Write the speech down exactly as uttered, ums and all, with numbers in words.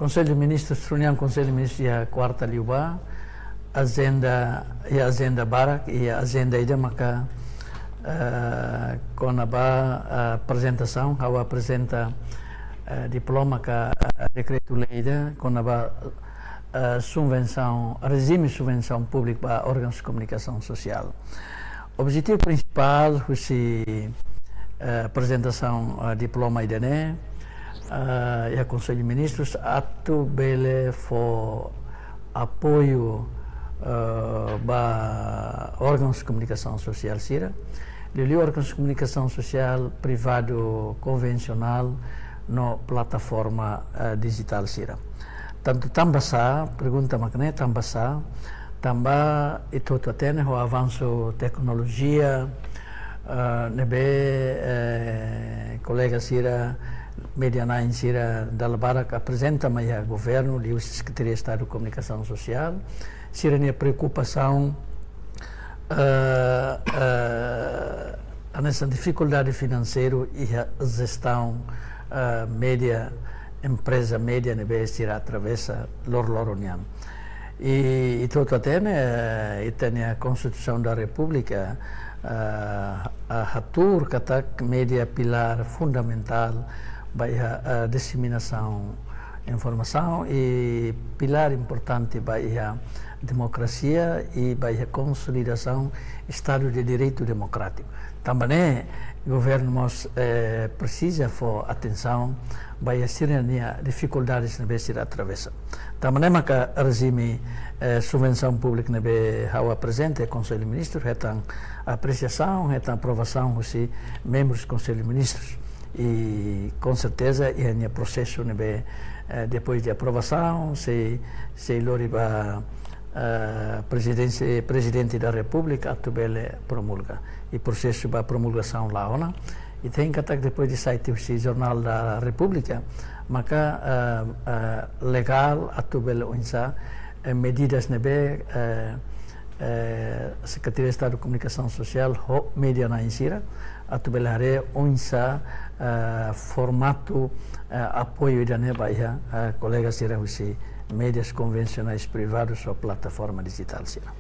Konsellu Ministrus, reuniaun Konsellu Ministrus iha kuarta liubá, ajenda, iha ajenda barak, iha ajenda ida maka, eh, kona-ba, eh, aprezentasaun, ha'u aprezenta, eh, diploma ka, eh, dekretu-lei ida kona-ba, eh, subvensaun, rejime subvensaun públiku ba órgaun komunikasaun sosiál. Objetivu prinsipál husi, eh, aprezentasaun, eh, diploma ida-ne'e, eh, iha Konsellu Ministrus atu bele fó apoiu, eh, ba órgaun komunikasaun sosiál sira, liuliu órgaun komunikasaun sosiál privadu konvensionál no plataforma, eh, dijitál sira. Tantu tanbasá, pergunta mak ne'e, tanbasá, tanba ita hotu hatene ho avansu teknolojia, eh, ne'ebé, eh, kolega sira, média-na'in sira dala barak aprezenta mai iha governu, liuhusi Sekretaria Estadu Komunikasaun Sosiál, sira-nia preokupasaun, eh, eh, hanesan difikuldade finanseiru iha jestaun, eh, média, empreza média ne'ebé sira atravesa loroloron nian. I, i ita hotu hatene, eh, ita-nia Konstituisaun da Repúblika, eh, eh, hatuur katak média pilár fundamentál ba iha, eh, diseminasaun informasaun i pilár importante ba iha demokrasia i ba iha konsolidasaun Estadu de Direitu Demokrátiku. Tanba ne'e, governu mós, eh, presiza fó atensaun ba iha sira-nia difikuldades ne'ebé sira atravesa. Tanba ne'e maka rejime, eh, subvensaun públiku ne'ebé ha'u aprezenta iha Konsellu Ministrus hetan apresiasaun, hetan aprovasaun husi membrus Konsellu Ministrus. I com certeza iha nia prosesu ne'ebé, eh, depois de aprovasaun, sei, sei lori ba, eh, Prezidénsia, Prezidente da Repúblika atu bele promulga. I prosesu ba promulgasaun la'o ona. I ita hein katak depois de sai tiha husi Jornál da Repúblika, maka, eh, eh, legál atu bele oinsá, eh, medidas ne'ebé, eh, eh, Sekretaria Estadu Komunikasaun Sosiál ho média-na'in sira atu bele haree oinsá, eh, formatu, eh, apoiu ida-ne'e ba iha, eh, kolega sira husi médias konvensionais privadus ou plataforma dijitál sira.